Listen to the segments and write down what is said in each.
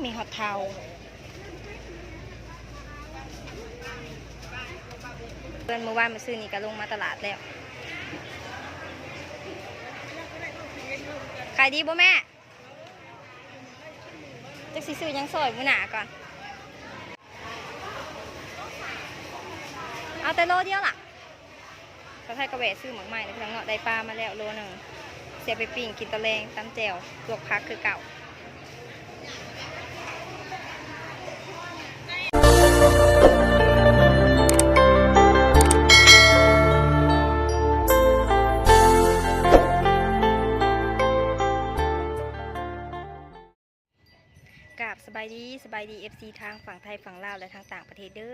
ມີຮອດເທົາ ເພິ່ນ ມື້ວານມື້ຊືນນີ້ກໍລົງມາຕະຫຼາດແລ້ວ. ຂາຍດີບໍ່ແມ່? ຈັກຊິຊື້ຫຍັງຊ່ອຍມື້ໜ້າກ່ອນ. ເອົາແຕ່ໂລດຽວລະ. ສາວໄທກໍແວະຊື້ໝາກໄມ້ເນາະ ພີ່ນ້ອງເນາະ, ໄດ້ປາມາແລ້ວໂລໜຶ່ງ ຊິເອົາໄປປີ້ງກິນຕອນແລງ ຕຳແຈ່ວ ລວກຜັກຄືເກົ່າ. ກາບສະບາຍດີ ສະບາຍດີ ເອັຟຊີ ທາງຝັ່ງໄທ ຝັ່ງລາວ ແລະ ທາງຕ່າງປະເທດເດີ.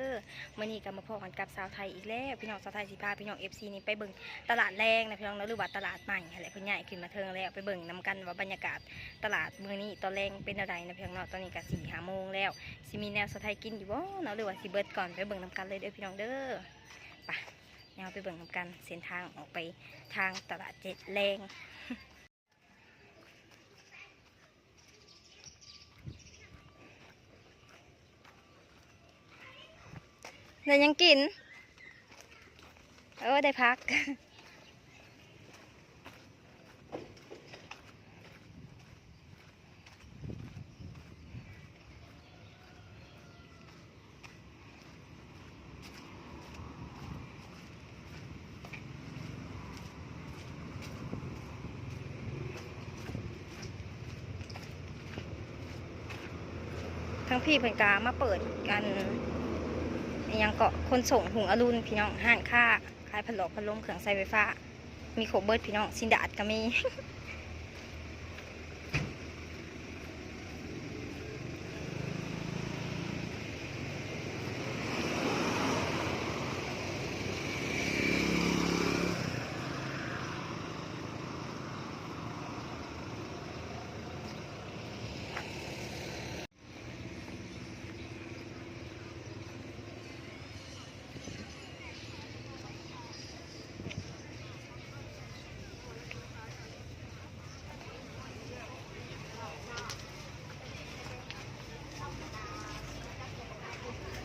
ມື້ນີ້ກໍມາພໍ້ກັນກັບສາວໄທອີກແລ້ວ ພີ່ນ້ອງ. ສາວໄທຊິພາພີ່ນ້ອງ ເອັຟຊີ ນີ້ໄປເບິ່ງຕະຫຼາດແລງນະ ພີ່ນ້ອງເນາະ ຫຼືວ່າຕະຫຼາດໃໝ່ຫັ້ນແຫຼະ ເພິ່ນຍ້າຍຂຶ້ນມາເທິງແລ້ວ. ໄປເບິ່ງນຳກັນວ່າບັນຍາກາດຕະຫຼາດມື້ນີ້ຕອນແລງເປັນແນວໃດນະ ພີ່ນ້ອງເນາະ. ຕອນນີ້ກໍສີ່ຫ້າໂມງແລ້ວ ຊິມີແນວສາວໄທກິນຢູ່ບໍ່ເນາະ ຫຼືວ່າຊິເບິດກ່ອນ. ໄປເບິ່ງນຳກັນເລີຍເດີ ພີ່ນ້ອງເດີ. ໄປ ເຮົາໄປເບິ່ງນຳກັນ ເສັ້ນທາງອອກໄປທາງຕະຫຼາດເຈັດແລງ. ໄດ້ຫຍັງກິນ? ເອີ ໄດ້ຜັກ. ທາງພີ້ເພິ່ນກະມາເປີດອັນ ອີ່ຫຍັງເກາະ ຂົນສົ່ງຮຸ່ງອະລຸນ ພີ່ນ້ອງ, ຮ້ານຄ້າຂາຍພັດຫຼອກພັດລົມ ເຄື່ອງໃຊ້ໄຟຟ້າ ມີຄົບເບິດ ພີ່ນ້ອງ, ຊິນດາດກໍມີ.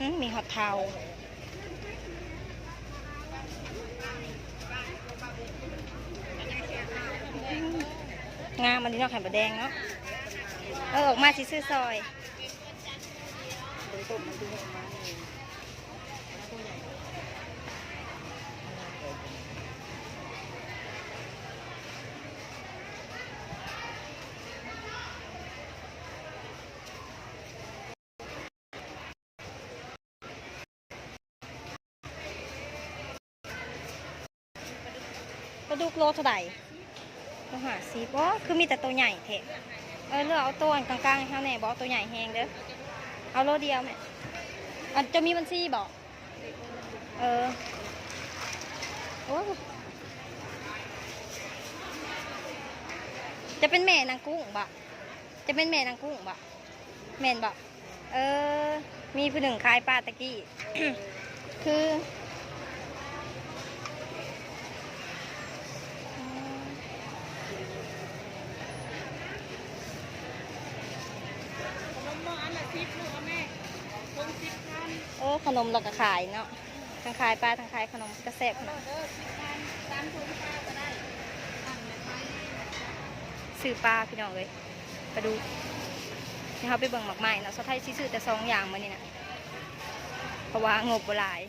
ອືມ ມີຮອດເທົາ. ງາມອັນນີ້ເນາະ ໄຂ່ມດແດງເນາະ. ເອີ ອອກມາຊິຊື້ຊ່ອຍ. ປາດຸກໂລເທົ່າໃດ? ໂລຫ້າສິບ. ອໍ ຄືມີແຕ່ໂຕໃຫຍ່ແທ້. ເອີ ເລືອກເອົາໂຕອັນກາງໆໃຫ້ເຮົາແດ່ ບໍ່ເອົາໂຕໃຫຍ່ແຮງເດີ. ເອົາໂລດຽວແມ່. ອັນ ເຈົ້າມີບັນຊີບໍ່? ເອີ ໂອ້ຍ ຈະເປັນແມ່ນາງກຸ້ງບໍ່? ຈະເປັນແມ່ນາງກຸ້ງບໍ່? ແມ່ນບໍ່? ເອີ ມີຜູ້ໜຶ່ງຂາຍປາຕະກີ້ ຄື ໂອ້ ຂະໜົມລາວກໍຂາຍເນາະ. ທັງຂາຍປາ ທັງຂາຍຂະໜົມ ເປັນຕາແຊບຂະໜາດ. ຊື້ປາພີ່ນ້ອງເອີຍ ປາດຸກ. ດຽວເຮົາໄປເບິ່ງໝາກໄມ້ເນາະ. ສາວໄທຊິຊື້ແຕ່ສອງຢ່າງມື້ນີ້ນະ ເພາະວ່າງົບບໍ່ຫຼາຍ.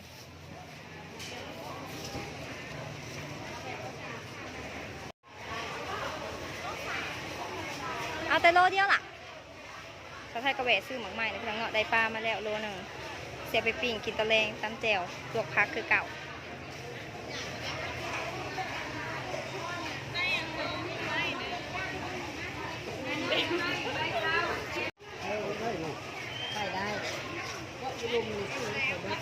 ເອົາແຕ່ໂລດຽວລະ. ສາວໄທກໍແວະຊື້ໝາກໄມ້ເນາະ ພີ່ນ້ອງເນາະ, ໄດ້ປາມາແລ້ວໂລໜຶ່ງ ຊິເອົາໄປປີ້ງກິນຕອນແລງ ຕຳແຈ່ວ ລວກຜັກຄືເກົ່າ. ໄປໄດ້ ເພາະຢູ່ລຸ່ມນີ້ຊື້ບໍ່ໄດ້.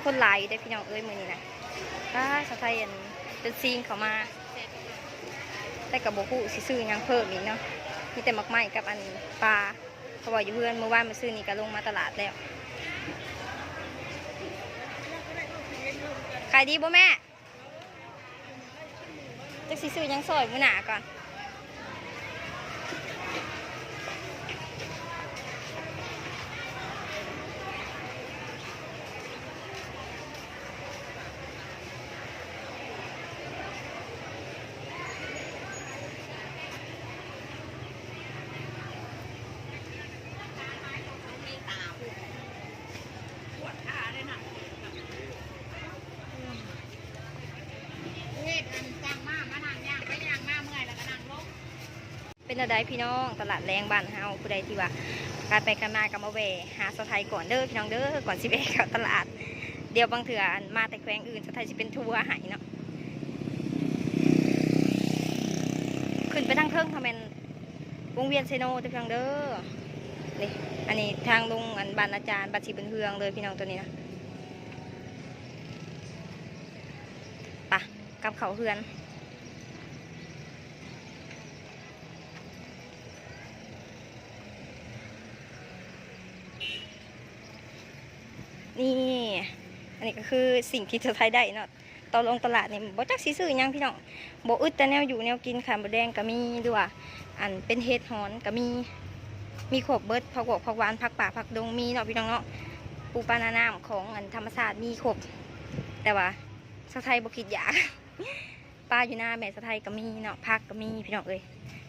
ຄົນຫຼາຍຢູ່ເດ້ພີ່ນ້ອງເອີຍ ມື້ນີ້ນະ. ປ້າ ສາວໄທອັນ ຈົນຊີງເຂົ້າມາ ແຕ່ກໍບໍ່ຮູ້ຊິຊື້ຫຍັງເພີ່ມອີກເນາະ, ມີແຕ່ໝາກໄມ້ກັບອັນປາ. ເຂົາເວົ້າຢູ່ເຮືອນ ມື້ວານມາຊື້ນີ້ກໍລົງມາຕະຫຼາດແລ້ວ. ຂາຍດີບໍ່ແມ່? ຈັກຊິຊື້ຫຍັງຊ່ອຍມື້ໜ້າກ່ອນ. ເຮັດອັນສັ່ງມາ ມານັ່ງ ຍ່າງໄປຍ່າງມາ ເມື່ອຍແລ້ວກໍນັ່ງລົງ. ເປັນແນວໃດພີ່ນ້ອງ ຕະຫຼາດແລງບ້ານເຮົາ ຜູ້ໃດທີ່ວ່າການໄປການມາກໍມາແວ່ຫາສາວໄທກ່ອນເດີພີ່ນ້ອງເດີ ກ່ອນຊິແວ່ເຂົ້າຕະຫຼາດ. ດຽວບາງເທື່ອ ອັນ ມາແຕ່ແຂວງອື່ນ ສາວໄທຊິເປັນທົວໃຫ້ເນາະ. ຂຶ້ນໄປທາງເທິງ ຖ້າແມ່ນວົງວຽນເຊໂນເດີພີ່ນ້ອງເດີ. ນີ້ ອັນນີ້ທາງລົງ ອັນ ບ້ານອາຈານ ບ້ານສີບຸນເຮືອງເດີພີ່ນ້ອງ ໂຕນີ້ນະ. ປະ ກັບເຂົ້າເຮືອນ. ນີ້ ອັນນີ້ກໍຄືສິ່ງທີ່ສາວໄທໄດ້ເນາະ ຕອນລົງຕະຫຼາດນີ້ ບໍ່ຈັກຊິຊື້ຫຍັງພີ່ນ້ອງ ບໍ່ອຶດແຕ່ແນວຢູ່ແນວກິນ ໄຂ່ມົດແດງກໍມີ ຫຼືວ່າ ອັນ ເປັນເຫັດຫອນກໍມີ ມີຄົບເບິດ ຜັກບວບ ຜັກຫວານ ຜັກປ່າ ຜັກດົງ ມີເນາະພີ່ນ້ອງເນາະ ປູປາໜານ້ຳຂອງ ອັນ ທຳມະຊາດມີຄົບ ແຕ່ວ່າສາວໄທບໍ່ຄິດຢາກ. ປາຢູ່ນາແມ່ສາວໄທກໍມີເນາະ ຜັກກໍມີພີ່ນ້ອງເອີຍ.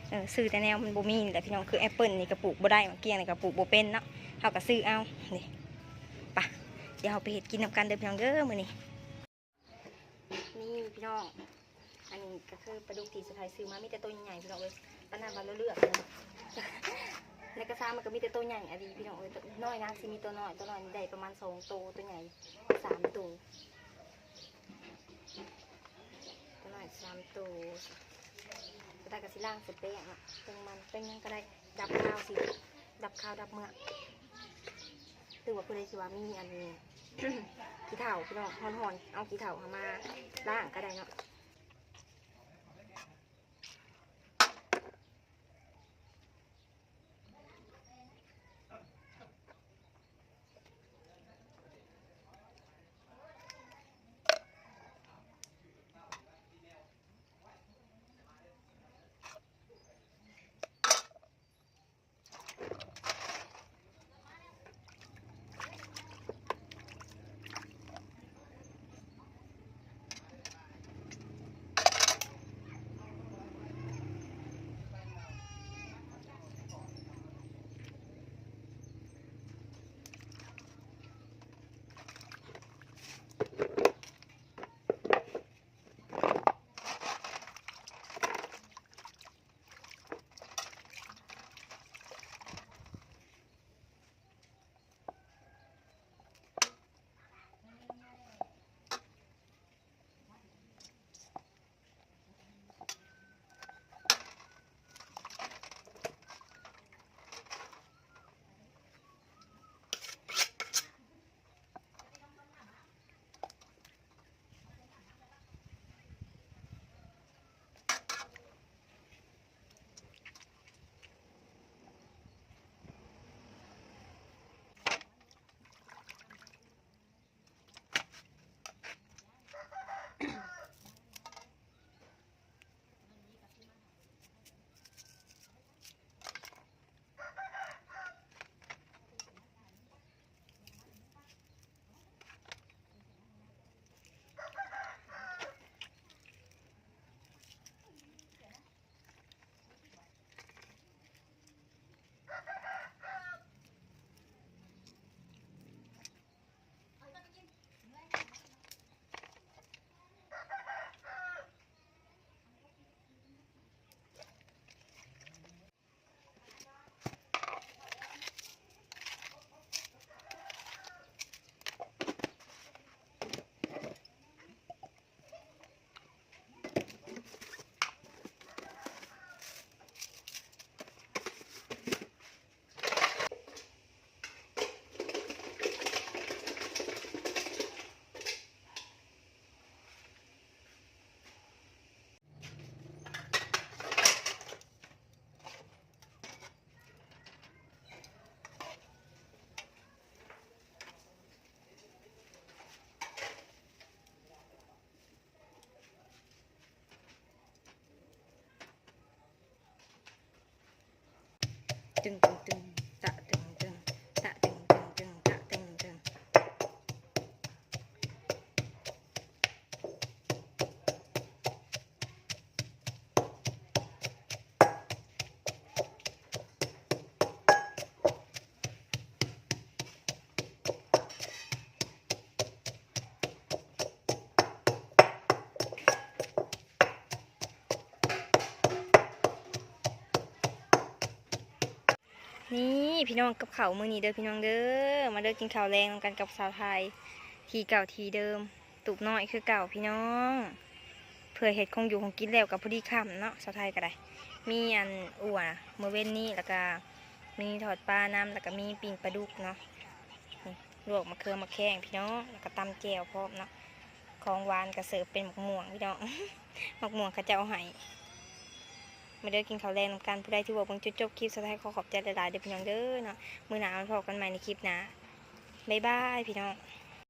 ເອີ ຊື້ແຕ່ແນວມັນບໍ່ມີນີ້ແຫຼະພີ່ນ້ອງ ຄືແອັບເປິ້ນນີ້ກໍປູກບໍ່ໄດ້ ໝາກກ້ຽງນີ້ກໍປູກບໍ່ເປັນເນາະ ເຮົາກໍຊື້ເອົາ. ນີ້ ປະ ດຽວເຮົາໄປເຮັດກິນນຳກັນເດີພີ່ນ້ອງເດີມື້ນີ້. ນີ້ພີ່ນ້ອງ ອັນນີ້ກໍຄືປາດຸກທີ່ສາວໄທຊື້ມາ ມີແຕ່ໂຕໃຫຍ່ໆ ພີ່ນ້ອງເອີຍ ປານນັ້ນວ່າລາວເລືອກເລີຍ. ໃນກະຊາມັນກໍມີແຕ່ໂຕໃຫຍ່ອີ່ຫຼີພີ່ນ້ອງເອີຍ ນ້ອຍນະ ຊິມີໂຕນ້ອຍ ໂຕນ້ອຍນີ້ໄດ້ປະມານສອງໂຕ ໂຕໃຫຍ່ສາມໂຕ. ຕົວໜ້ອຍສາມໂຕ ກໍໄດ້ ກໍຊິລ້າງໃສ່ແປ້ງເນາະ ແປ້ງມັນ ແປ້ງຫຍັງກໍໄດ້ ດັບຄາວ ຊິດັບຄາວດັບເມືອກ ຫຼືວ່າຜູ້ໃດຊິວ່າມີອັນ ຂີ້ເຖົ້າ ພີ່ນ້ອງ ຮ້ອນໆ ເອົາຂີ້ເຖົ້າຫັ້ນມາລ້າງກໍໄດ້ເນາະ. ຕຶງຕຶງຕຶງ ຕະຕຶງຕຶງ ຕະຕຶງຕຶງ ຕະຕຶງຕຶງ. ນີ້ພີ່ນ້ອງ ກັບເຂົ້າມື້ນີ້ເດີພີ່ນ້ອງເດີ ມາເດີກິນເຂົ້າແລງນຳກັນກັບສາວໄທ ທີ່ເກົ່າທີ່ເດີມ ຕູບນ້ອຍຄືເກົ່າພີ່ນ້ອງ ເພື່ອເຮັດຂອງຢູ່ຂອງກິນແລ້ວກໍພໍດີຄ່ຳເນາະ ສາວໄທກໍໄດ້ ມີອັນອົ່ວມື້ເວັນນີ້ ແລ້ວກໍມີທອດປານຳ ແລ້ວກໍມີປີ້ງປາດຸກເນາະ ນີ້ລວກໝາກເຂືອໝາກແຂ້ງພີ່ນ້ອງ ແລ້ວກໍຕຳແຈ່ວພ້ອມເນາະ ຂອງຫວານກໍເສີບເປັນໝາກມ່ວງພີ່ນ້ອງ ໝາກມ່ວງເຂົາເຈົ້າເອົາໃຫ້ ມາເດີກິນເຂົ້າແລງນຳກັນ ຜູ້ໃດທີ່ເບິ່ງຈົນຈົບຄລິບ ສາວໄທຂໍຂອບໃຈຫຼາຍໆເດີພີ່ນ້ອງເດີເນາະ ມື້ໜ້າມາພໍ້ກັນໃໝ່ໃນຄລິບໜ້າ ບາຍບາຍພີ່ນ້ອງ.